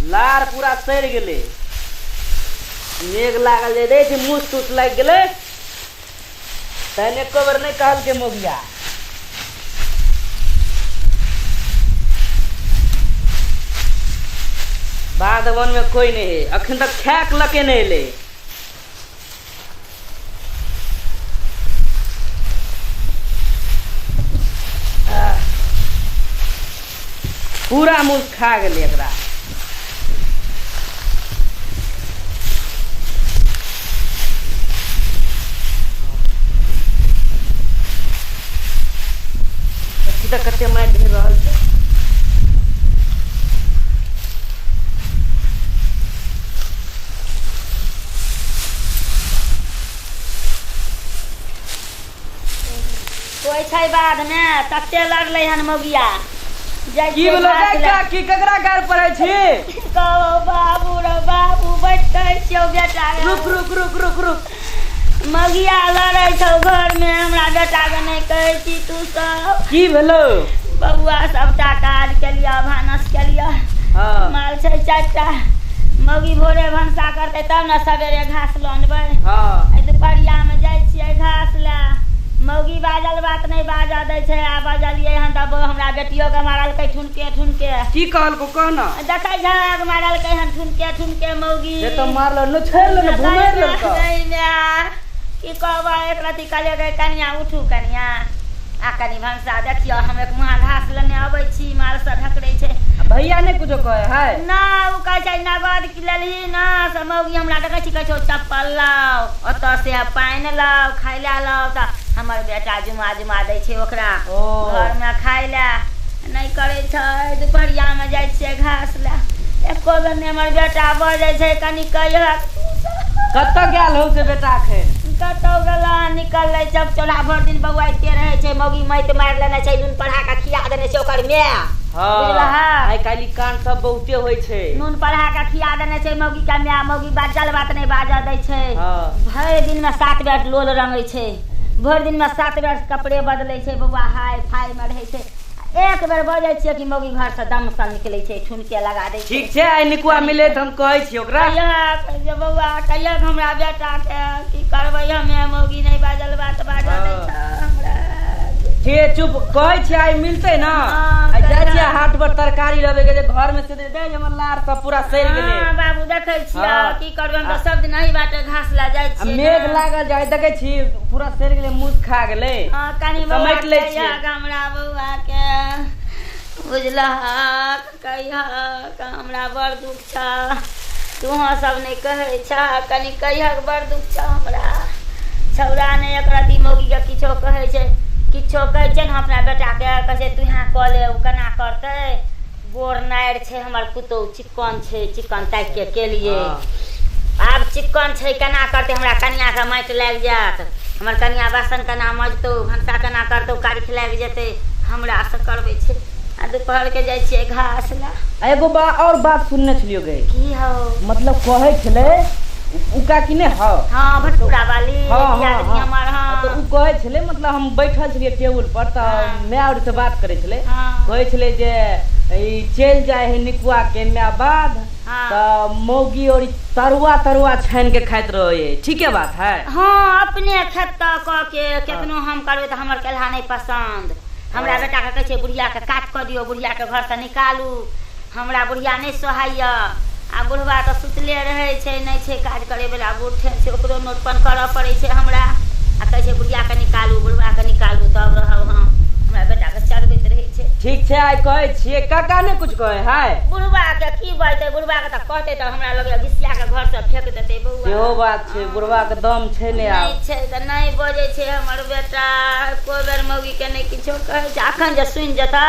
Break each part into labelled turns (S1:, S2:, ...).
S1: लार पूरा सड़ि गेलै। मेघ लागल जे दै छै, मूस तूस लागि गेलै, तहन एको बेर नहि कहलकै मौगिया। बाध वन में कोई नहीं है, अखन तक खाक लके नहीं एलै। पूरा मूस खा गेलै एकरा। देखी तऽ कते माटि ढेर रहल छै।
S2: कोइ छै बाधमे? तते लड़लै हन मौगिया। जाइ
S1: की
S2: छियै
S1: भेलो
S2: घास
S1: गे
S2: लए।
S1: काकी, ककरा गारि पड़ै छी?
S2: कहो बाबू रे बाबू, बैठ कहै छियौ बेटा रे।
S1: रुक रुक रुक रुक रुक।
S2: मौगिया लड़ै छौ घरमे, हमरा बेटाके नहि कहै छी तू सब।
S1: की भेलो?
S2: बौआ, सबटा काज केलियऽ, भानस केलियऽ। माल छै चारिटा। मौगी भोरे भनसा करतै तब ने सवेरे घास लऽ अनबै। एहि दुपहरियामे जाइ छियै घास लए, मौगी बाजल बात नहि बाजऽ दै छै। आ बजलियै हन तऽ हमरा बेटियोके मारलकै ठुनके ठुनके।
S1: की कहलको, कह न।
S2: देखै छहक, मारलकै हन ठुनके ठुनके मौगी।
S1: से तऽ मारल न, छोड़ि ले न, घुमारि लेलकौ।
S2: नहि माय, की कहबै। एक रति कहलियै, गै कनिया, उठू कनिया, आ कनि भनसा देखियौ, हम एक मुँहा घास लेने अबै छी, माल सब ढकरै छै।
S1: आ भैया नहि कुछो कहै है?
S2: ना, ओ कहै छै नगद की लेलही न से मौगी हमरा देखै छी, कहै छौ चप्पल लाउ, ओतऽ से पानि लाउ, खाय लए लाउ, तऽ हमर बेटा जुमा जुमा दै छै ओकरा।
S1: ओ।
S2: घरमे खाय लए नहि करै छै। दुपहरियामे जाइ छियै घास लए, एको बेर नहि हमर बेटा बजै छै। कनि कहियक।
S1: कतऽ गेल हौ से बेटा एखन?
S2: कतौ गेला, निकललै चौक चौरा, भरि दिन बौआइते रहै छै। मौगी माटि मारि लेने छै, नून पढ़ा कऽ खिया देने छै ओकर माय। बुझलह?
S1: आइ काल्हि ई कांड सब बहुते होइ छै।
S2: नून पढ़ा कऽ खिया देने छै मौगी के माय, मौगी बाजल बात नहि बाजऽ दै छै। भरि दिनमे 7 बेर लोल रंगै छै, भरि दिनमे 7 बेर कपड़े बदलै छै बौआ, हाय फाय मे रहै छै। एक बेर बजै छियै कि मौगी घरसँ दमसँ निकलै छै, ठुनके लगा दै छै।
S1: ठीक छै, आइ निकुआ मिले तऽ हम कहै छियै ओकरा।
S2: कहियक जे बौआ, कहियक हमरा बेटाके, की करबै हमे, मौगी नहि बाजल बात बाजऽ दै छै हमरा।
S1: ठीक, चुप, कहै छियै आइ मिलतै ने। आइ जाइ छियै हाट पर तरकारी लेबै के, जे घर में से दे हमर लार सब पूरा सड़ि गेलै।
S2: हँ बाबू, देखै छियै। की करबै, हम तऽ सब दिन एही बाटे घास लए जाइ
S1: आ
S2: छियै।
S1: मेघ
S2: ने।
S1: लागल जाइ, देखै छी पूरा सड़ि गेलै, मूस खा गेलै।
S2: हँ, कनि बौआ
S1: समेट लै छियै।
S2: कहियक हमरा बौआके, बुझलहक? कहियक, हमरा बड़ दुख छह, तोहूँ सब नहि कहै छह, कनि कहियक, बड़ दुख छह हमरा। छौड़ा नहि एक रत्ती मौगीके किछो कहै छै। किछो कहै छै ने अपना बेटाके, कहै छै तूहेँ कऽ ले, ओ केना करतै? गोर नारि छै हमर पुतोहु, चिक्कन छै, चिक्कन ताकिके केलियै। आब चिक्कन छै, केना करतै? हमरा कनिआँके माटि लागि जायत, हमर कनिआँ बासन केना मजतौ, भनसा केना करतौ, कारिख लागि जेतै। हमरासँ करबै छै आ दुपहरके जाइ छियै घास लए।
S1: आ एगो बा और बात सुनने छलियो गे।
S2: की हौ?
S1: मतलब कहै छलै उ काकी नहि हौ?
S2: हँ, भटपुरा वाली।
S1: हँ।
S2: दियादनी हमर।
S1: तऽ
S2: हँ।
S1: उ कहै छलै, मतलब हम बैठल छलियै टेबुल पर तऽ माय आओर से बात करै छलै। कहै छलै जे ई चलि जाइ है निकुआ के माय बाध तऽ मौगी और ई तरुआ तरुआ छानि के खाइत रहै है, ठीके बात है?
S2: हँ, अपने खेत तऽ कऽ के केतनो हम करबै तऽ हमर केलहा नहि पसन्द। हमरा बेटाके कहै छै बुढ़ियाके कात कऽ दियौ, बुढ़ियाके घरसँ निकालू, हमरा बुढ़िया नहि सोहाइए। आ बुढ़बा तऽ सुतले रहै छै, नहि छै काज करैवला, बूढ़ ठेन छै, ओकरो नोटपन करऽ पड़ै छै हमरा। आ कहै छै बुढ़ियाके निकालू, बुढ़बाके निकालू, तब रहब हम। हमरा बेटाके चढ़बैत रहै छै।
S1: ठीक छै, आइ कहै छियै। काका नहि कुछ कहै है?
S2: बुढ़बाके की बजतै? बुढ़बाके तऽ कहतै तऽ हमरा लगैए घिसियाके घरसँ फेक देतै बौआ।
S1: सेहो बात छै, बुढ़बाके दम छै नहि आब।
S2: नहि छै तऽ नहि बजै छै हमर बेटा, एको बेर मौगीके नहि किछो कहै छै। अखन जे सुनि जेतै,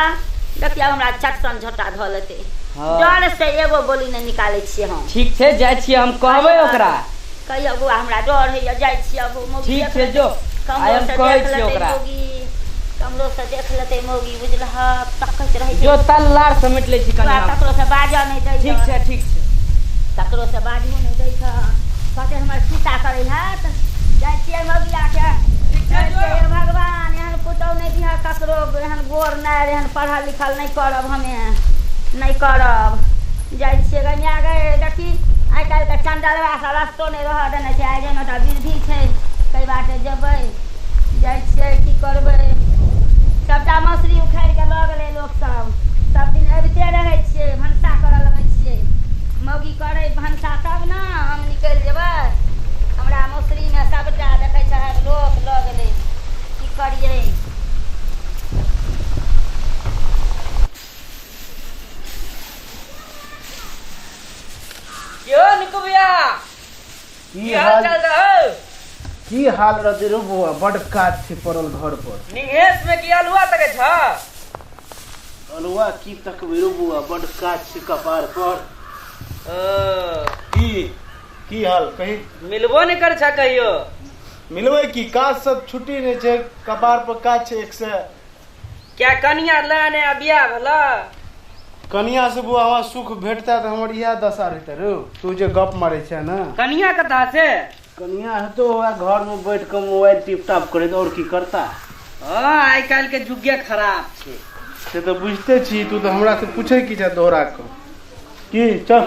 S2: देखियौ हमरा चटसन झोटा धऽ लेतै। डर से एगो बोली नहि निकालै छियै हम।
S1: ठीक छै, जाइ छियै हम, कहबै ओकरा।
S2: कहियौ बौआ, हमरा डर होइए, जाइ छियै अब मौगी
S1: ठीक
S2: देख
S1: छै,
S2: लेतै।
S1: जो, आइ हम
S2: कमरोसँ
S1: कहै
S2: देख
S1: छियै
S2: लेतै
S1: ओकरा।
S2: मौगी, कमरोसँ देख लेतै मौगी, बुझलहक? तकैत रहै छै।
S1: जो तल लार समेट लै छी कनि
S2: बौआ,
S1: हम।
S2: ककरोसँ बाजऽ नहि दैए।
S1: ठीक छै, ठीक छै।
S2: ककरोसँ बाजहो नहि दै छह, कहतै हमर खिस्सा करै हैत। जाइ छियै मौगियाके।
S1: ठीक छै,
S2: कहै
S1: जो।
S2: छियै, हे भगवान, एहन पुतहु नहि दिहऽ ककरो, एहन गोर नारि, एहन पढ़ल लिखल नहि करब, हमे नहि करब। जाइ छियै गै माय गै। देखी आइ काल्हिके चण्डलवा सब रस्तो नहि रहऽ देने छै। आइ जाहिमे तऽ वृद्धि छै, ताहि बाटे जेबै। जाइ छियै, की करबै? सभटा मसुरी उखाड़ि कऽ लऽ गेलै लोकसभ। सब दिन अबिते रहै छियै, भनसा करऽ लगै छियै। मौगी करै भनसा तब ने हम निकलि जेबै। हमरा मसुरीमे सभटा देखै छहक लोक लऽ गेलै। की करियै?
S1: क्यों निकू भैया,
S3: की
S1: की हाल चाल रहौ?
S3: की हाल रहतै रौ बौआ, बड काज छै पड़ल घर पर।
S1: निंघेश में की अलुआ तकै छ?
S3: अलुआ की तकबै रौ बौआ, बड काज छै कपार पर।
S1: ओ
S3: की की हाल कही?
S1: मिलबो नहि करै छ कहियो?
S3: मिलबै की, काज सब छुट्टी नहि छै, कपार पर काज छै एक से।
S1: क्या कनिया लए ने आ बियाह भेल?
S3: कनिया से बौआ हमरा सुख भेटता तऽ हमर इएह दशा रहितै रौ, तू जे गप मारै छै ने।
S1: कनिया कतऽ से?
S3: कनिया हेतौ वएह घर में बैठ कऽ मोबाइल टिप टाप करैत, और की करता?
S1: हँ, आइ काल्हि के जुगे खराब छै।
S3: से तऽ बुझिते छी तू, तऽ हमरा से पूछै की छै दोहरा कऽ? की चल।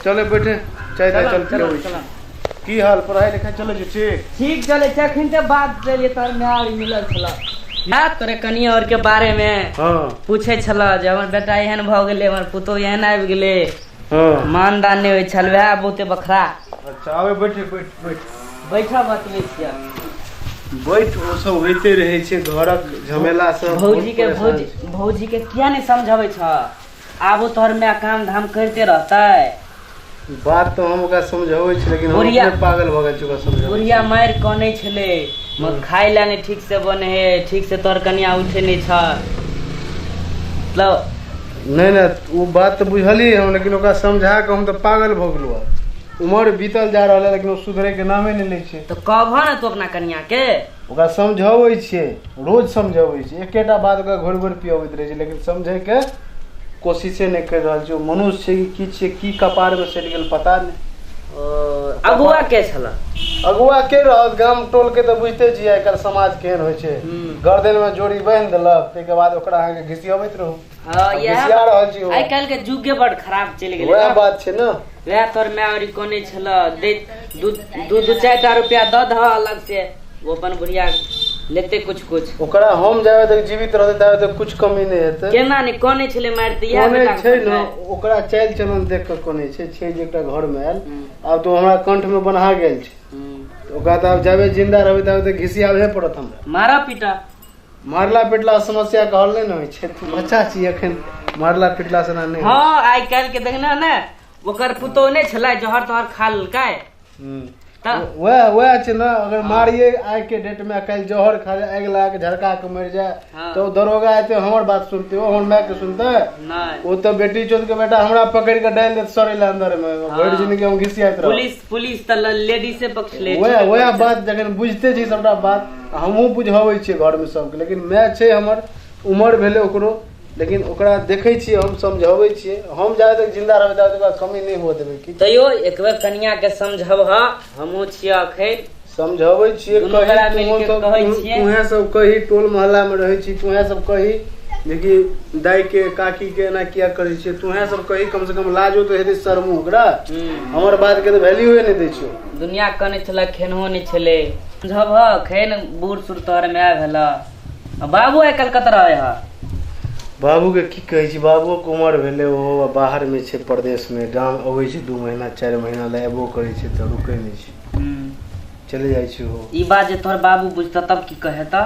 S3: चले बैठे चाय ताय चल
S1: चलो
S3: पियबै छी।
S1: चलो।
S3: की हाल, पढ़ाई लिखाई चलै छै ठीक?
S1: ठीक चलै छै। अखन तऽ बात केलियै, तोहर माय आओर मिलल छल। है तोरे कनिया और के बारे में पूछै छल जे हमर बेटा एहन भऽ गेलै, हमर पुतोह एहन आबि गेलै। मानदान नहि होइ छल, वएह बहुते बखरा।
S3: अच्छा, आबे बैठे, बैठ बैठ।
S1: बैठा, बतबै छियै।
S3: बैठ। ओ सब होइते रहै छै, घरक झमेला सब।
S1: भौजी के
S3: बहुत परेशान
S1: भौजी
S3: छी।
S1: भौजी के किया नहि समझबै छ? आबो तोहर माय काम धाम करिते रहतै।
S3: बात तऽ हम ओकरा समझाबै छी, लेकिन हम
S1: बुढ़िया
S3: अपने पागल भऽ गेल छी ओकरा समझाबै।
S1: बुढ़िया मारि कनै छलै, मगर खाय लए नहि ठीक से बनै हे, ठीक से तोहर कनिया उठै नहि छ, मतलब।
S3: नहि नहि, ओ बात तऽ बुझलियै हम, लेकिन ओकरा समझा कऽ हम तऽ पागल भऽ गेलहुँ। आब उमर बीतल जा रहल है, लेकिन ओ सुधरे के नामे नहि लै छै।
S1: तऽ कहबह ने तू अपना कनिया के।
S3: ओकरा समझाबै छियै, रोज समझाबै छियै, एकेटा बात ओकरा घोरि घोरि पियबैत रहै छै, लेकिन समझैके कोशिशे नहि करि रहल छै। ओ मनुष्य छै कि की छियै, की कपारमे सटि गेल पता नहि।
S1: ओ अगुआ के छल?
S3: अगुआ के रहत? गाम टोल के तऽ बुझिते छियै आइ काल्हि समाज केहन होइ छै। गर्दन मे जोड़ी बान्हि देलक, ताहिके बाद ओकरा अहाँके घिसियबैत रहू।
S1: हँ, इएह
S3: घिसिया रहल छी ओ।
S1: आइ काल्हि के जुगे बड खराब चलि गेलै
S3: वएह
S1: ने।
S3: बात छै ने।
S1: वएह तोहर माय और कोने छल, दे दू दू दू चारि टा रुपया दऽ दह अलग से, ओ अपन बुढ़िया लेते कुछ कुछ।
S3: ओकरा हम जाबे तक जीवित रहतै ताबे तक कुछ कमी नहि हेतै।
S1: केना नहि कोने छलै मारि तऽ इएह
S3: कोने
S1: बेटा के
S3: छै ने।
S1: समझाय।
S3: ओकरा चालि चलन देख कऽ कोने छै, छै जे एकटा घर मे आयल, आब तऽ ओ हमरा कंठ मे बन्हा गेल छै। तऽ ओकरा तऽ आब जाबे जिंदा रहबै ताबे तक घिसियाबहे पड़त हमरा।
S1: मारा पीटा।
S3: मारला पिटला समस्या के हल नहि ने होइ छै। तू बच्चा छी एखन, मारला पिटला से नहि होइ।
S1: हँ, आइ काल्हि के देखना ने, ओकर पुतोह नहि छलै, जहर तहर खा लेलकै। तऽ
S3: वएह वएह छै ने, अगर मारिए आइ के डेट में काल्हि जहर खा जाए, आगि लगा के झड़का के मरि जाए, तऽ ओ दरोगा एते हमर बात सुनते, ओ हमर माय के सुनते?
S1: नहि।
S3: ओ तऽ बेटी चोद के बेटा हमरा पकड़ के डालि देत सड़ै लए अंदर में, भरि जिंदगी हम घिसियाइत रहब।
S1: पुलिस पुलिस तऽ लेडीजे पक्ष ले।
S3: वएह वएह बात जखन बुझिते छी सबटा बात, हमहूँ बुझाबै छियै घरमे सबके, लेकिन माय छै हमर, उमर भेलै ओकरो, लेकिन ओकरा देखै छियै, हम समझाबै छियै। हम जाबे तक जिंदा रहबै ताबे तक ओकरा कमी नहि हुअ देबै की।
S1: तैयो एक बेर कनिया के समझबह, हमहूँ छियै अखन।
S3: समझाबै छियै।
S1: दुनू
S3: कही
S1: गोरा
S3: तूहो
S1: मिलके
S3: सब
S1: कहै छियै।
S3: तूहे सब कही, टोल मोहल्ला मे रहै छी, तूहे सब कही जे कि दाइ के काकी के एना किया करै छियै। तूहे सब कही, कम से कम लाजो तऽ हेतै, शर्मो ओकरा। हमर बात के तऽ वैल्यूए नहि दै छियौ।
S1: दुनिया कनै छलै, खेनहो नहि छलै। समझबह अखन बूढ़ सूढ़ तोहर माय भेल। आ बाबू आइ काल्हि कतऽ रहै है?
S3: बाबूके की कहै छी, बाबुओके उमर भेलै, ओहो बाहरमे छै, परदेशमे। गाम अबै छै 2 महीना 4 महीना लए, एबो करै छै तऽ रुकै नहि छै, चलि जाइ छै ओहो।
S1: ई बात जे तोहर बाबू बुझतऽ तब की कहेतऽ?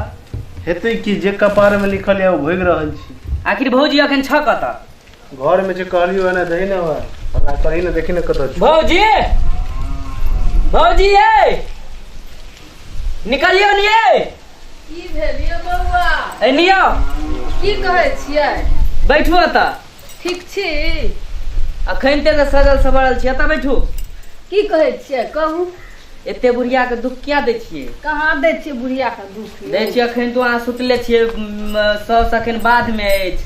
S3: हेतै कि, जे कपारमे लिखल यऽ ओ भोगि रहल छी।
S1: आखिर भौजी अखन छ कतऽ?
S3: घरमे छै, कहलियौ एना दही ने, हमरा कही ने, देखी ने कतऽ छै।
S1: भौजी, भौजी ये निकलियौ ने ये।
S4: की भेल यौ बौआ?
S1: एनियो।
S4: की कहै छियै?
S1: बैठू एतऽ।
S4: ठीक छी?
S1: अखन ते सजल सवरल छी, एतऽ बैठू।
S4: की कहै छियै, कहू।
S1: एते बुढ़िया के दुख किया दै छियै?
S4: कहाँ दै छियै बुढ़िया के दुख यौ?
S1: दै छियै। अखन तो अहाँ सुतले छियै, साउस अखन बाधमे अछि,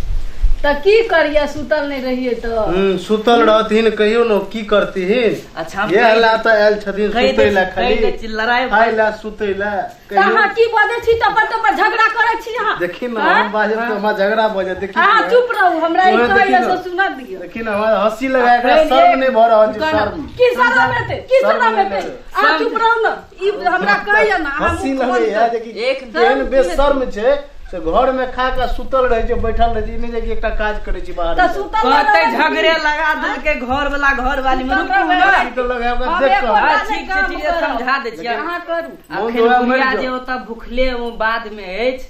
S4: तऽ की करियै, सुतल नहि रहियै तऽ।
S3: सुतल रहथिन कहियो न की करथिन।
S1: अच्छा, हम
S3: ये हल्ला तऽ आयल छथिन
S1: कहि
S3: सुतै
S1: दै
S3: लए,
S1: कहि
S3: खाली
S1: दै छी लड़ाइ
S3: खाय लए सुतै लए।
S4: तऽ
S3: कहियो
S4: अहाँ की बजै छी? तऽ अपन तऽ झगड़ा करै छी अहाँ।
S3: देखी न,
S4: आँय?
S3: हम बाजब तऽ हमरा झगड़ा भऽ जायत। देखी
S4: अहाँ
S3: ने।
S4: चुप रहू, हमरा ई
S3: तोहे देखी
S4: कहैया
S3: न।
S4: से सुनऽ दियौ।
S3: देखी न, हमरा हँसी लगा एकरा
S1: अखन
S3: शर्म
S1: एक
S3: नहि भऽ रहल छै,
S1: दुकान-
S3: शर्म।
S4: की शरम हेतै? की
S3: शर्म
S4: शरम
S3: नहि
S4: हेतै?
S3: लगै।
S4: अहाँ चुप रहू ने, ई हमरा कहैया ने अहाँ
S3: हँसी
S4: मुँह बंद
S3: लगैया
S4: करू।
S3: जे कि
S1: एक
S3: केहन बेशर्म छै से घर में खा के सुतल रहै छै, बैठल रहै छै, ई नहि जे कि एकटा काज करै छै बाहर
S4: तऽ
S3: में।
S4: सुतल
S1: कहते
S4: रहबै
S1: झगड़े
S4: की?
S1: लगा देलकै घर वाला घर वाली में।
S4: सुतल
S1: रुकू
S4: रहबै।
S1: ने।
S3: हँसी तऽ लगै ओकरा
S4: हम
S3: देख
S4: एको
S3: कऽ।
S1: हाँ,
S4: टा नहि
S1: ठीक छै,
S4: काम
S1: ठीक छै,
S4: करब।
S1: समझा दै छियै।
S4: अहाँ करू।
S3: मोन
S1: अखन
S3: धोआ मरि
S1: बुढ़िया
S3: जाउ।
S1: जे ओतऽ भुखले ओ बाद में अछि,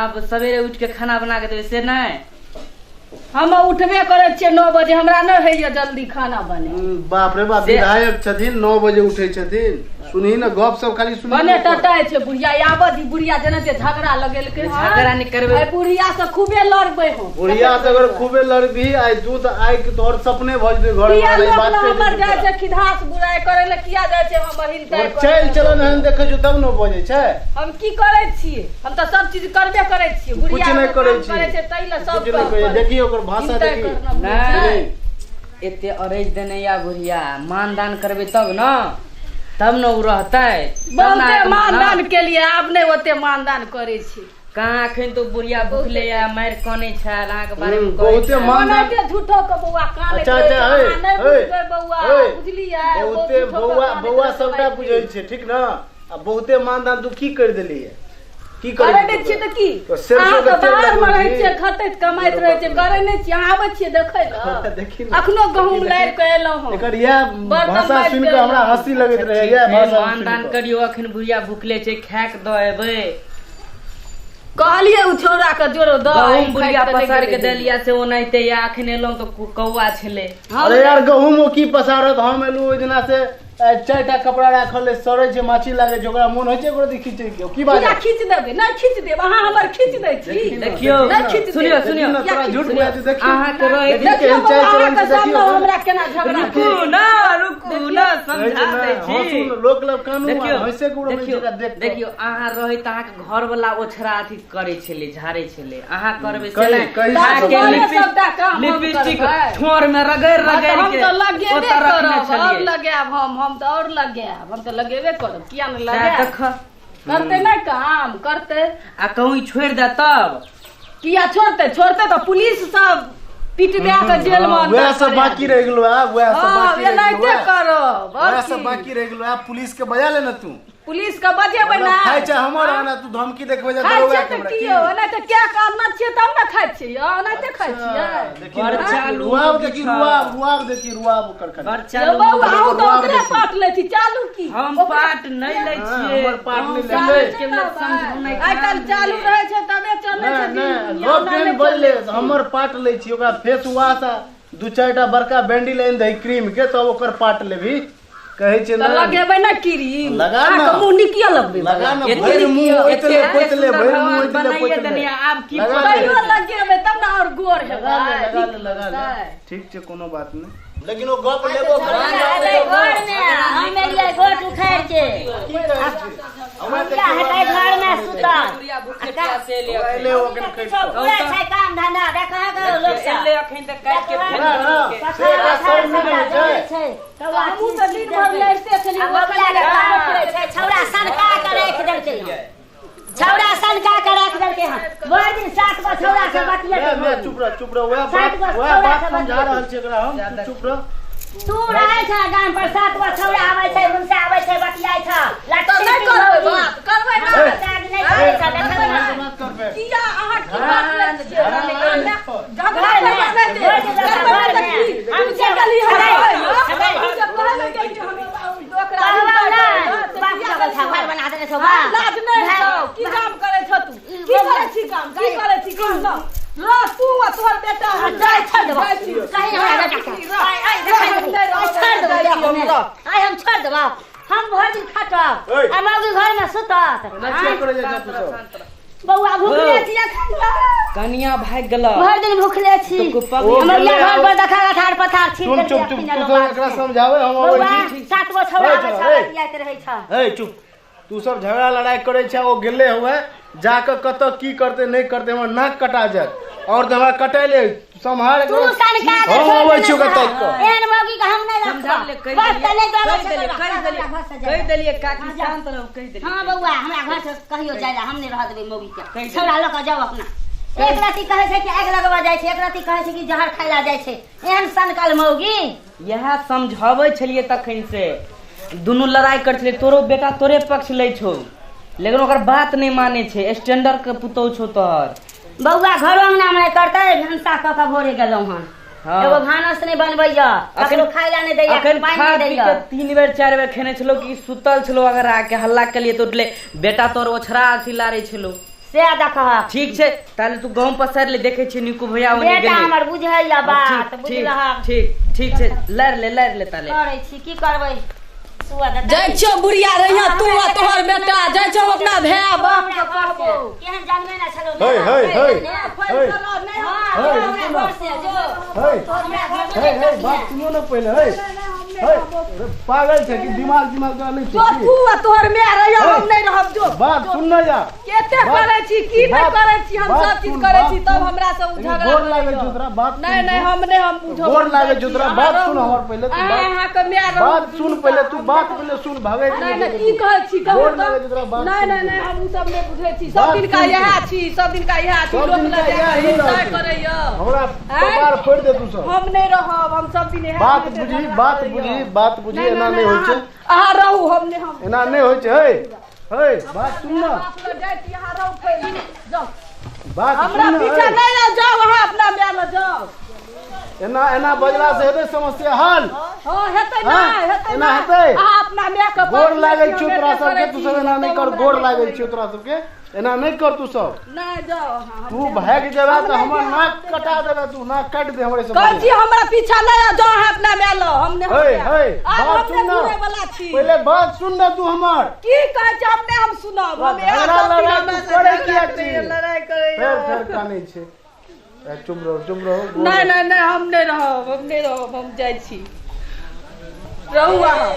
S1: आब सवेरे उठि के खाना बना के देबै से नहि?
S4: हम उठबे करै छियै 9 बजे, हमरा नहि होइया जल्दी खाना बने।
S3: बाप रे बाप,
S1: से-
S3: विधायक छथिन, 9 बजे उठै छथिन। सुनही ने गप सब खाली सुनही
S4: बने
S3: ने ओकर।
S4: टटाइ छै बुढ़िया, आबऽ दी बुढ़िया, जेना जे झगड़ा लगेलकै हन।
S1: झगड़ा नहि करबै।
S4: आइ बुढ़िया से खूबे लड़बै हम।
S3: बुढ़िया से अगर खूबे लड़बही आइ दूध आइ के तोहर सपने भऽ जेतै घर
S4: किया
S3: वाला, ई
S4: लोक
S3: बात
S4: लग
S3: कहि
S4: हमर
S3: देतौ
S4: जाइ
S3: तोरा।
S4: छै खिधास बुराइ करै लए? किया जाइ छै हमर हिनताइ
S3: तोहर
S4: करै
S3: चालि
S4: लए?
S3: चलन एहन देखै छौ तब ने बजै छै।
S4: हम की करै छियै? हम तऽ सब चीज करबे करै छियै। बुढ़िया
S3: कुछ नहि
S4: के
S3: करै
S4: काम
S3: छी।
S4: करै छै ताहि लए सब
S3: कुछ नहि
S4: काम
S3: करै।
S4: करै।
S3: देखी ओकर भाषा
S4: हिनताइ
S3: देखी।
S4: करना बुझै
S1: नहि।
S4: छै।
S1: एते अरैज देने या बुढ़िया, मानदान करबै तब ने, तब ने ओ रहतै, तब ने
S4: बहुते
S1: अहाँके
S4: मानदान केलियै, आब नहि ओते मानदान करै छी।
S1: कहाँ अखन तो बुढ़िया भुखले या मारि कनै छल अहाँके बारे मे
S3: हम्म,
S1: कहै
S3: बहुते
S1: छल।
S3: मान-
S4: ओनाहिते झूठो के बौआ कानैत
S3: अच्छा
S4: रहै
S3: अच्छा
S4: छै।
S3: हे
S4: अहाँ नहि
S3: हे
S4: बुझबै बौआ,
S3: हे
S4: बुझलियै? बहुत
S3: बहुते
S4: झूठो के
S3: बौआ
S4: कानैत
S3: बौआ
S4: रहै छै
S3: सबटा
S4: मारि।
S3: बुझै छै, ठीक ने? आ बहुते मानदान तू की करि देलियै? की
S4: करै
S3: करै
S4: नहि छियै तऽ की?
S3: तो सेरसों
S4: अहाँ
S3: के
S4: तऽ
S3: तेल
S4: बाहरमे
S3: लगबै
S4: रहै
S3: छी।
S4: छियै, खटैत कमाइत रहै छियै, करै नहि छियै। अहाँ आबै छियै देखै लए?
S3: देखी ने।
S4: अखनो गहूँम लारि कऽ एलहुँ हँ।
S3: एकर इएह
S4: बर्तन
S3: भाषा
S4: माजि
S3: सुनि
S4: के
S3: कऽ हमरा
S4: एलहुँ।
S3: हँसी लगैत
S1: अच्छा,
S3: रहै
S1: ठीक
S3: इएह
S1: छै,
S3: भाषा सुनि
S1: मानदान
S3: कऽ।
S1: करियौ, अखन बुढ़िया भुखले छै, खाय के दऽ एबै।
S4: कहलियै ओ छौड़ा के जोरो दऽ
S1: गहूँम
S4: आइ,
S1: बुढ़िया
S4: खाइत कऽ नहि
S1: पसार के
S4: गेलै।
S1: देलिया से ओनाहिते या अखन एलहुँ तऽ कौआ छलै।
S3: अरे यार, गहूम ओ की पसारत? हम एलहुँ ओहि दिना से चारि टा कपड़ा राखल अछि, सड़ै छै, माछी लागै छै, ओकरा मोन होइ छै ओकरा खींचै के? की बात?
S4: किया खींच देबै? नहि खींच देब, अहाँ हमर खींच दै छी।
S3: देखी ने,
S1: देखियौ,
S4: नहि खींच देब।
S1: सुनियौ,
S3: देखी
S1: सुनियौ,
S3: ने, तोरा झूठ
S1: सुनियौ,
S3: बुझाइ छै, देखी।
S1: अहाँके रहै
S3: देखी
S4: देखियौ
S3: केहन
S4: बौआ,
S3: चालि चलन
S4: अहाँके
S3: छै, देखियौ।
S4: सामने हमरा केना झगड़ा
S1: रुकू ना, रुकू ना,
S3: रहै छै
S1: समझा
S3: ने,
S1: दै
S3: हँसू
S1: छी।
S3: ने, लोक लग कानू आ
S1: देखियौ,
S3: हँसे के उड़बै छै
S1: देखियौ,
S3: एकरा देख कऽ।
S1: देखियौ, अहाँ रहै तऽ अहाँके घर वाला ओछरा अथी करै छलै, झाड़ै छलै, अहाँ करबै से
S3: कही-
S1: नहि।
S3: कही
S1: अहाँके
S3: सब
S4: घरे सबटा काम हम
S1: लिपस्टिक
S4: करबै।
S1: ठोर में रगड़
S4: हाँ, तऽ
S1: रगड़
S4: हम
S1: के
S4: तऽ लगेबे
S1: ओतऽ रखने
S4: करब, आओर
S1: छलियै।
S4: लगायब हम तऽ आओर लगायब, हम तऽ लगेबे करब, किया नहि
S1: सएह
S4: लगायब?
S1: देख।
S4: करतै नहि काम करतै।
S1: आ कहूँ छोड़ि दे तब?
S4: किया छोड़तै? छोड़तै तऽ पुलिस सब पीट दए कऽ जेल मे
S3: हाँ,
S4: अंदर
S3: वएह सब
S4: करा
S3: बाकी
S4: देत।
S3: रहि गेलो आब, वएह सब
S4: हाँ,
S3: बाकी रहि गेलो
S4: एनाहिते
S3: आब।
S4: करब आओर
S3: वएह सब
S4: की?
S3: बाकी रहि गेलो आब, पुलिस के बजा ले ने तू।
S4: पुलिस के बजेबै
S3: मतलब
S4: ना।
S3: खाइ छै हमर आना तू धमकी देखबै जा
S4: खाइ
S3: दरोगा
S4: छियै
S3: के
S4: तऽ
S3: हमरा
S4: की
S3: की?
S4: यौ, ओना तऽ क्या काम छियै तब ने खाइ छियै यौ, ओनाहिते खाइ छियै।
S3: देखी
S1: बड़
S3: ने,
S1: चालू
S3: रुआब देखी,
S1: छै।
S3: रुआब, रुआब देखी, रुआब ओकर खाली।
S1: बड़
S4: यौ
S1: चालू।
S4: बौआ, अहूँ तऽ
S3: रुआब
S4: ओकरे
S3: देखी।
S4: पाट लै छी, चालू की?
S1: हम
S4: ओकरे-
S1: पाट नहि लै
S3: हाँ,
S1: छियै।
S3: हमर पाट नहि
S1: गाँव
S3: लेबै।
S1: समाजके लोक समझौनाइ
S4: आइ काल्हि
S1: काम
S4: चालू
S1: भेलै।
S4: रहै छै तबे चलै छै
S3: नहि नहि
S4: दुनिया,
S3: गप
S4: ओना
S3: केहन
S4: नहि
S3: बजले
S4: चलै छै।
S3: हमर पाट लै छी। ओकरा फेस वॉश आ दू चारि टा बड़का बैंडिल आनि दही क्रीम के, तब ओकर पाट लेबही कहै छै
S4: तऽ
S3: ने।
S4: लगेबै ने क्रीम?
S3: लगा ने।
S4: अहाँके मुँह नीक किया लगबै?
S3: लगा ने,
S1: एते
S3: भरि मुँह
S1: एते
S3: ओइतले पोतले,
S1: सुन्दर
S3: भरि मुँह
S1: भगवान
S3: ओइतले
S1: बनाइए
S3: पोतले।
S1: देने, आब की
S3: लगा ले।
S4: तैयो लगेबै तब ने आओर गोर
S3: लगा ले,
S4: हेबै।
S3: लगा ले, लगा ले। ठीक छै, कोनो बात नहि, लेकिन ओ गप लेबो
S2: हमरा एबै घरमे, हम एलियै गोट उखाड़ि के।
S3: की कहै छै हमरा?
S2: हमरा हेतै घरमे सुतल।
S1: बुढ़िया भूखे प्यासे एलै
S3: हमरा
S1: अखन।
S3: एलै ओ अखन खसि
S2: सब
S3: कऽ।
S2: पूरा छै काम धंधा, देखहक लोक सब।
S1: एलै अखन तऽ काटि के फेंक
S3: ना, ना,
S1: देलकै।
S3: से एकरा शर्म नहि होइ छै।
S2: तब
S4: हमहूँ तऽ दिन भरि लड़िते छलियै।
S2: आ बबुआ के काम करै छै, छौड़ा सनका के राखि देलकै हन। छौड़ा सनका के राखि देलकै हन। भरि दिन सात गो छौड़ा से बतियेतै।
S3: वएह वएह, चुप रह, चुप रह, वएह
S2: सात
S3: बात
S2: गो
S3: वएह
S2: छौड़ा
S3: बात
S2: से
S3: समझा
S2: बतियेतै।
S3: रहल छै एकरा हम, तू चुप रह।
S2: तू रहै छ गाम पर, सात गो छौड़ा आबै छै, हुनसे आबै छै, बतियाइ छ।
S4: तऽ नहि करबै बात? करबै ना?
S2: नहि करै छ, देखबै ना।
S3: बात करबै।
S4: किया अहाँ की बात लै छियै? झगड़ा करबै नहि दे। करबै नहि तऽ की? हम जे गेली हम, तू जे कहै लए गेली हम ओकरा
S2: कहबौ नहि,
S4: से
S2: बाप
S4: किया
S2: लगल छ,
S4: गेली?
S2: घर बना देने छौ।
S4: हाँ,
S2: बाप।
S4: लाज नहि छौ? की काम करै छौ तू? की करै छी काम? की करै छी काम? न रह तू आ तोहर बेटा, हम
S2: जाइ छोड़ देबौ।
S4: जाइ छी।
S2: कहीं हमरा बेटा के। आइ, आइ, देखै
S4: हम नहि
S2: आइ
S4: रहबै,
S2: छोड़ देबौ,
S4: जाइ छी हम,
S2: देख
S4: रह।
S2: आइ हम छोड़ देबौ। हम भरि दिन खटब
S3: ओइ।
S2: आ मौगी घरमे सुतत।
S3: एना किया करै जाइ छै तू सब?
S2: बौआ, भुखले छी एखन।
S1: कनिया भागि गेल।
S2: भरि दिन भुखले छी।
S1: तो पगली
S2: हमर
S3: गेलै
S2: घर
S3: आब।
S2: पर देखा अथार पथार छीन
S3: चुप
S2: देलकै
S3: चुप चुप
S2: अखन
S3: तू
S2: लोक
S3: सब एकरा
S2: बात।
S3: समझावे, हम अबै
S2: बौआ,
S3: छी।
S2: सात गो छौड़ा
S3: ओइ,
S2: आबै
S3: चल,
S2: छ,
S3: ओइ।
S2: बतियाइत रहै छ।
S3: हे, चुप। तू सब झगड़ा लड़ाई करै छै, ओ गेले हुए जाके कतऽ की करतै नहि करतै, हमर नाक कटा जायत। और तऽ हमरा कटैले सम्हार
S2: तू सनका के
S3: हम
S2: छोड़ि
S3: अबै
S2: देने
S3: छियौ
S2: छह।
S3: ताकि कऽ।
S2: एहन मौगी के हम नहि
S1: समझा ले,
S2: रखबो।
S1: कहि
S2: बस तऽ नहि
S1: देलियै,
S2: दबै
S1: कहि
S2: छै
S1: देलियै,
S2: तोरा।
S1: कहि देलियै,
S2: हमरा घर से
S1: कहि
S2: जाय।
S1: देलियै काकी,
S2: हाँ, जा।
S1: शांत रहू, कहि देलियै।
S2: हाँ बौआ, हमरा घर से कहियो जाय ला हम नहि रह देबै मौगी के।
S1: कहि देलियै।
S2: छौड़ा लऽ कऽ जाउ अपना। एक रति कहै छै कि आगि लगबऽ जाइ छै, एक रति कहै छै कि जहर खाय ला जाइ छै। एहन सनकल मौगी।
S1: इएह समझाबै छलियै तखन से, दुनू लड़ाइ करै छलै, तोरो बेटा तोरे पक्ष लै छौ, लेकिन ओकर बात नहि मानै छै, स्टैंडर्ड के पुतोहु छौ तोहर।
S2: बौआ घरो अंगना मे करतै, भनसा कऽ कऽ भोरे गेलहुँ हन।
S1: हाँ।
S2: एगो भानस नहि बनबैया, ककरो खाय ला नहि दैया,
S1: अखन
S2: पानि
S1: खा
S2: नहि
S1: पी
S2: दैया।
S1: के 3 बेर 4 बेर खेने छलो कि सुतल छलो, अगर आके हल्ला केलिए तऽ उठले, बेटा तोर ओछरा अथी लारै छलो।
S2: से देखहक।
S1: ठीक छै, ताले तू गहूम पसारि ले, देखै छियै निकू भैया ओने
S2: बेटा
S1: गेलै।
S2: हमर बुझैया बात,
S1: ठीक,
S2: बुझलहक।
S1: ठीक, ठीक छै, लड़ि ले, लड़ि ले ताले।
S2: करै छी, की करबै? सुअ देतै।
S4: जाइ छियौ बुढ़िया, रहिया तू आ तोहर बेटा, जाइ छियौ अपना भाय बाप के कहबो।
S2: केहन जनमे ना छलौ।
S3: हे, हे, हे, हे,
S2: हाँ,
S3: हे,
S2: हमरा
S3: रुकू ना।
S2: घर से जो।
S3: हे,
S2: हमरा घर से
S3: हे, हे, बात सुनियो ना पहिले, हे, हे, पागल छै कि दिमाग दिमाग तोरा नहि
S4: जो
S3: छै की?
S4: तू आ तोहर माय रहिया,
S3: हे।
S4: हम नहि रहब, जो।
S3: बात सुन ना जा।
S4: केते
S3: बात-
S4: करै छी, की नहि
S3: बात-
S4: करै छी, हम
S3: बात
S4: सब चीज
S3: सुन,
S4: करै
S3: बात
S4: छी, तब
S3: सुन।
S4: हमरा से उ
S3: लेकिन
S4: झगड़ा
S3: गोर लागै
S4: करैया।
S3: छौ तोरा, बात
S4: नहि,
S3: सुन
S4: नहि,
S3: तू।
S4: हम नहि, हम बुझब।
S3: गोर
S4: हम
S3: लागै
S4: जाइ
S3: छौ
S4: छी,
S3: तोरा,
S4: अहाँ
S3: बात सुन
S4: रहू।
S3: हमर पहिले, तू
S4: अहाँ
S3: बात-
S4: अहाँके माय रहू।
S3: बात सुन पहिले, तू बात पहिले सुन, भागै
S4: नहि, नहि, की कहै छी, कहू
S3: गोर
S4: तऽ।
S3: लागै छौ तोरा, बात
S4: नहि,
S3: सुन
S4: नहि,
S3: तू।
S4: नहि, हम उ सब नहि बुझै छी। सब
S3: बात
S4: दिनका
S3: सुन तू।
S4: इएह छी, सब दिनका इएह छी,
S3: सब
S4: लोक
S3: दिनका
S4: लग
S3: इएह
S4: जाकऽ
S3: ही
S4: हिंसा
S3: रहतै।
S4: करैया।
S3: हमरा
S4: आँय?
S3: कपार फोड़ि दे तू सब।
S4: हम नहि रहब, हम सब दिन इएह
S3: बात
S4: हेतै,
S3: बुझी,
S4: झगड़ा
S3: बात
S4: करैया।
S3: बुझी, बात बुझी,
S4: नहि,
S3: एना
S4: नहि,
S3: नहि होइ छै।
S4: अहाँ रहू, हम नहि, हम
S3: एना नहि होइ छै। हे, हे, बात सुन ना।
S4: बाप लग जाइ छी, अहाँ रहू फेर। जाउ।
S3: बात
S4: हमरा
S3: सुन ना,
S4: पीछा
S3: हे।
S4: नहि आउ, जाउ अहाँ अपना माय लग जाउ।
S3: एना एना बजला से हेतै समस्या हल?
S4: हाँ, हेतै
S3: हाँ,
S4: नहि, हेतै
S3: एना
S4: नहि।
S3: हेतै?
S4: अहाँ अपना माय के
S3: गोर
S4: बात
S3: लागै
S4: सुनै
S3: छियौ
S4: छी,
S3: तोरा
S4: हम
S3: सबके,
S4: एते
S3: तू सब एना
S4: करै
S3: नहि
S4: छी,
S3: कर,
S4: तब
S3: गोर
S4: हमरा
S3: लागै
S4: नहि
S3: छियौ तोरा सबके, एना नहि कर तू सब।
S4: नहि, जाउ अहाँ, हम
S3: तू
S4: नहि।
S3: भागि जेबे
S4: हम
S3: तऽ
S4: नहि
S3: हमर
S4: जायब,
S3: नाक
S4: हम नहि
S3: कटा
S4: जायब।
S3: देबे तू, नाक काटि दे हमरे से
S4: कहै छी
S3: बढ़िआँ।
S4: हमरा पीछा नहि आउ, जाउ अहाँ अपना माय लग, हम नहि, हम
S3: हे,
S4: जायब।
S3: हे,
S4: आब
S3: बात
S4: हम
S3: सुन
S4: नहि
S3: ना।
S4: घुरै वाला छी।
S3: पहिले बात सुन ना तू हमर।
S4: की कहै छी, हम नहि, हम सुनब, हम इएह
S3: झगड़ा
S4: सब दिन
S3: लड़ाई
S4: हमरा
S3: तू
S4: से
S3: करै
S4: झगड़ा
S3: किया
S4: करैया,
S3: छी?
S4: लड़ाई करैया।
S3: फेर फेर कानै छै। ए, चुप रहो, चुप रहो।
S4: नहि, नहि, नहि, हम नहि रहब, हम नहि रहब, हम जाइ छी, रहू अहाँ।